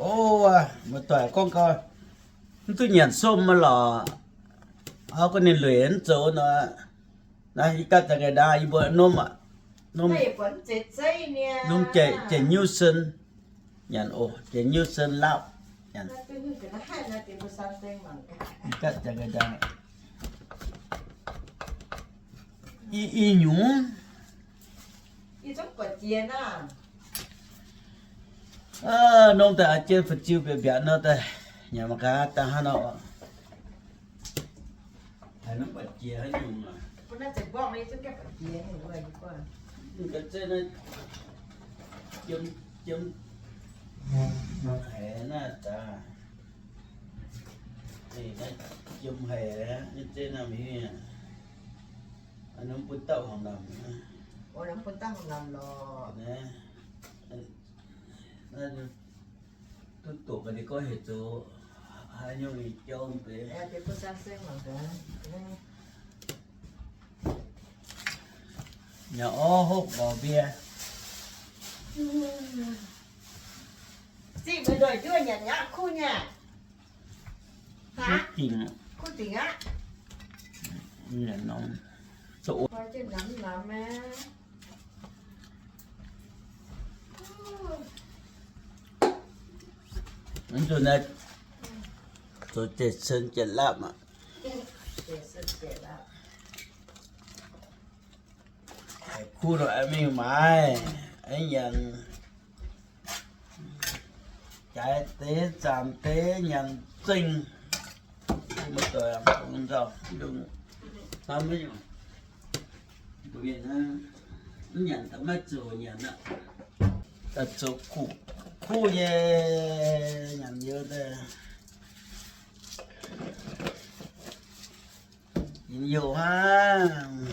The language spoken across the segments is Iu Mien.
O, muoz-doic gorngv gau, mv duqv nyanc somh maiv lorqc. Auv gorngv ninh lueic mv zoux nor. Naaiv yie gapv daaih nqaai ndaang, yie mbuo norm aqv, norm jai-nyuv sen nyanc oc, jai-nyuv sen laapv nyanc. Gapv daaih nqaai ndaang, i, i nyungc. Norm daaih jien fu'juv mbiaatc mbiaatc nor daaih, nyanc mangc gaax daaih hnangv nor. Haiz norm buatc jiex haaix nyungc aac. Ga'zei naaiv jiem, jiem haic naaiv daaih. Naaiv jiem haic, naaiv zeiv naaiv mingh. Naaiv bun dauh horngh namx. Naaiv duqv doqc ga'ndiev gorngv heuc zoux haaix nyungc nyei jauv mv deix. Nyanc orv hopv lorz mbier. Zingh meih ndoih juov nyanc nyaqv kuv nyei. Kuv dingc. Kuv dingc aqv. Nyanc norm. Namx namx aqv. Mv zuqc naaiv zoux jiex sen jiex laapv aqv. Haiz kuv nor aengx mingh maaiz, aengx nyanc. Jaaix deix zaamc deix nyanc zengh. Mv doic, mv nzauh, mv ndongc hnamv maiv nyungc. Mbuo mienh hnangv, mv nyanc daaih maiv zuqc nyanc aqv. Daaih zoux kuv, kuv nyei nyanc youz daaih. Njien-youh hnangv.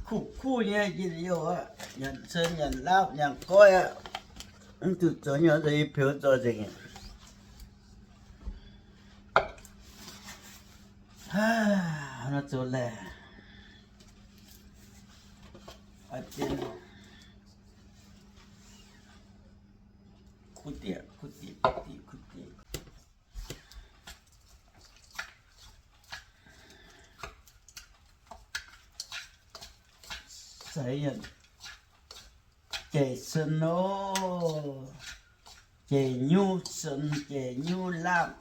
Kuv kuv nyei njien-youh aqv, nyanc sen nyanc laapv nyanc goiv aqv. Mv zuqc zoux nyei, zoux i peux zoux nzengc. Naaiv zoux laeh. Kuv dieqc, kuv dieqc, kuv dieqc, kuv dieqc. Seix yienc jeic sen oc. Jeic nyuv sen, jeic nyuv laapv,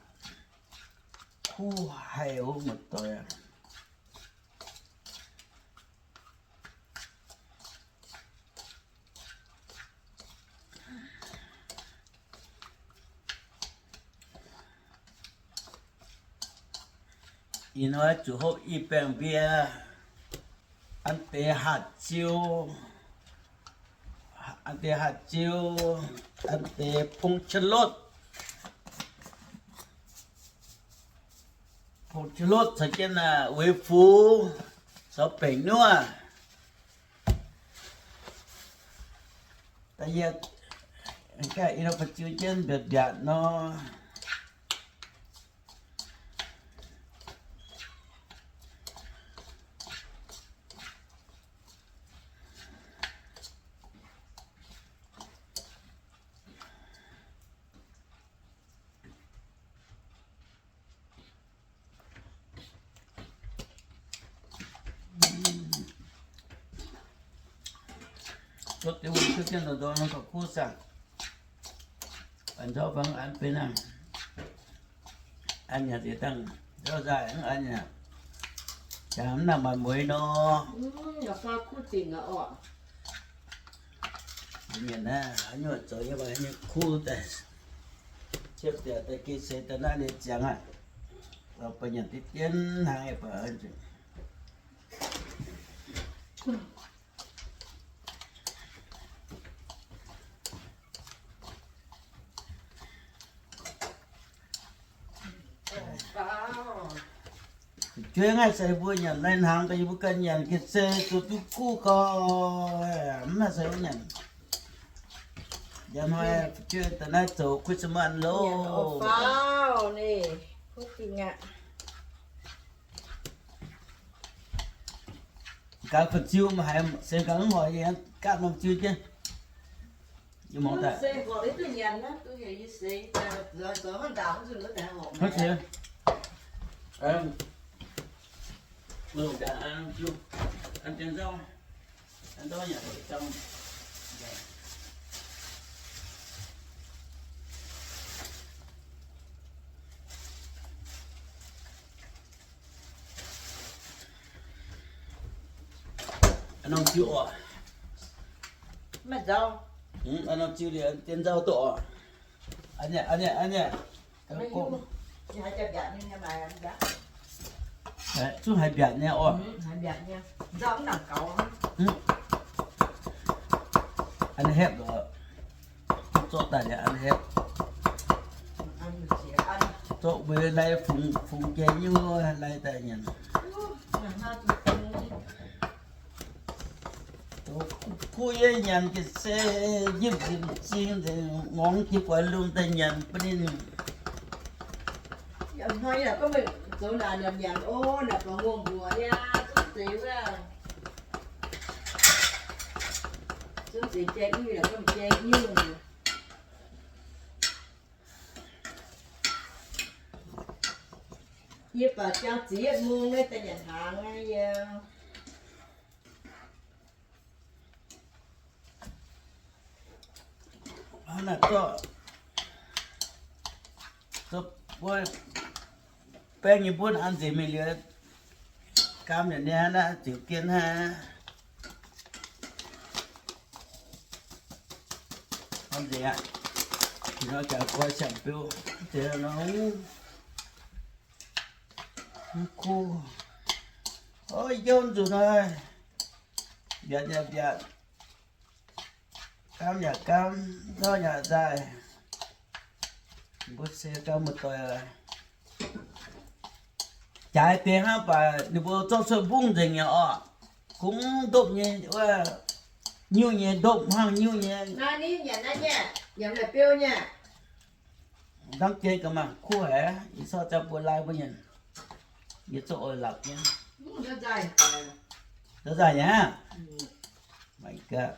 kuv haic wuov muoz-doic aac. Ih hnoi zuqc hopv i baengh mbie, an deix hatc ziu, an deix hatc ziu, an deix pong qaqv lotv, pong qaqv lotv caux jienv weic fux, caux bengc nuov. Da'yietv, gaax ih hnoi ba'ziu jienv mbiaatc mbiaatc nor. Cuotv deix wuonh cuotv jienv ndongc ndongx nor gauh kuv saah. An nzauv fai mv an benx naaiv. An yaac deix dangh nzauv nzaaih mv an yaac jangx mv nangh maaih mueiz nor. Mienh naaiv haaix nyungc zoux nyei maaih nyei kuv daaih. Ciepv daaih daaih geh seix daaih naaiv ninh ziangx aqv. Baac nyanc diqv dien hnangv yaac baac nzunc. Jueiv ngaih se mbuo nyanc naaiv hnaangx, yie mbuo ganh nyanc ga'sie zuqc duqv kuv gau, mv maaih se nyanc. Yiem hnoi jueiv daaih naaiv zoux Christmas loh. Gaax fun-ziu maaih haiz se gaax mv hoic, yie gaatv norm ziu jienv. Yie mangc daaih. Norm ziu oc. Norm ziu liuz dien nzauh duqv oc. Zungv haiz mbiaatc nyei oc. An hepv oc. Zorqv daaih liuz an hepv. Zorqv mbuo lai fungx, fungx jai nyuv lai daaih nyanc. Kuv yie nyanc ga'sie, yie m'zing m'zing nzengc, ngorngv jiex guaix lungh daaih nyanc bun ninh. Hnoi yaac gorngv meih zoux naaic nyanc o, naaic borngz ngongh mbuoqc niaa, zungv zeiz wuov, zungv zeiz jai nyuv yaac gorngv jai nyuv. Yie baac jangx ziqc yietv mungh naaiv daaih nyanc hnaangx aqv yie. Hnangv naaic zorqv, zorqv mbuo baeng nyei mbuonv an nzengc mingh liuz, gaam yaac niaa hnangv naaiv ziouc gien hnangv. An nzengc aqv. Ih hnoi jangx guai siang-biouv, nzengc nor, mv kuv. O, yie nzunc hnoi mbiaatc yaac mbiaatc, gaam yaac gaam, nzauh yaac nzaaih. Mbuo se gau muoz-doic, jaaix deix hnangv baac ninh mbuo zorqv cuotv mbungv nzengc nyei orqc. Kungx ndopv nyei, nyungc nyei ndopv hnangv nyungc nyei. Ndamv jien ga'maah kuv haic, ih sortv za'gengh mbuo lai mbuo nyanc. Yie zorqv oix lapc nyei. Nzauh nzaaih nyei aqv.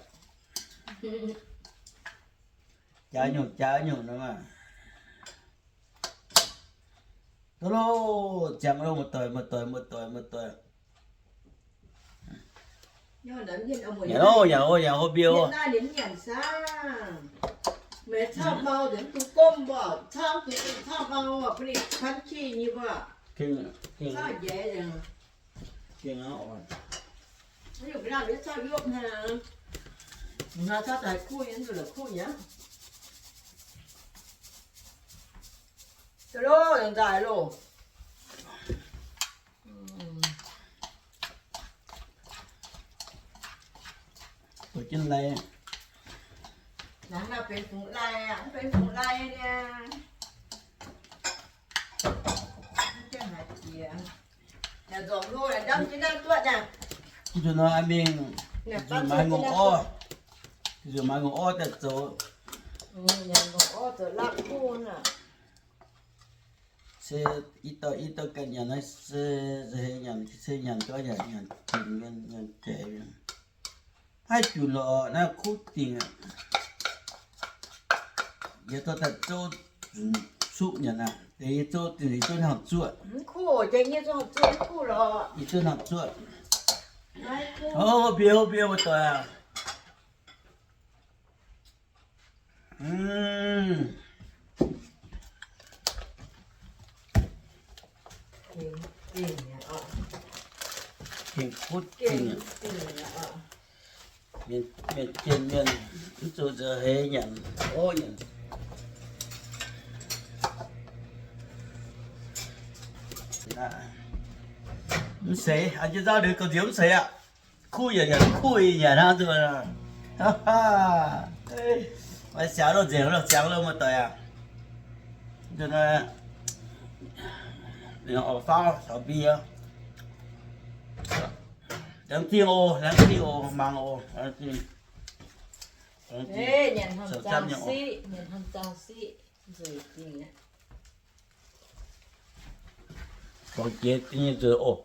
Jaaix nyungc jaaix nyungc nor maah. Duqv loh, ziangx loh, muoz-doic, muoz-doic, muoz-doic, muoz-doic. Nyanc o, nyanc o, nyanc o, mbiouh. Gengh, gengh, gengh aqv oc. Nzaaih loh. Buatc jienv lai. Benx fungx lai aqv, mv benx fungx lai niaa. Nzunc nor mingh, nzunc maaiz ngongh orv, nzunc maaiz ngongh orv daaih zoux. Se i dauh i dauh ganh nyanc naaiv se nza'heix nyanc, se nyanc gau yaac nyanc dingc mienh, nyanc jaic mienh. Maiv junc lorqc, naaiv kuv dingc aqv. Yie dorh daaih zouv zuqc nyanc aqv. Deix yie zouv dingc, yie zouv hnangv zuoqv. Yie zouv hnangv zuoqv. O, mbiouh, mbiouh, muoz-doic aac. Gengh kutv gengh. Mienh jienh mienh mv zuqc nza'heix nyanc, orv nyanc. Mv seix, an jienv nzauv ndeic gauh nziex mv seix aqv. Kuv yaac nyanc, kuv yaac nyanc hnangv zuqc. Maaih siangx loh, nzengc loh, siangx loh, muoz-doic aac. Oix faauv taux mbi aqv. Laengz zingh oc, laengz zingh oc, mangc oc, laengz zingh. Nyanc hnamv zaangh siqv, nyanc hnamv zaangh siqv, nzueic dingc aqv. Dorngx jiex nyei nzueic oc.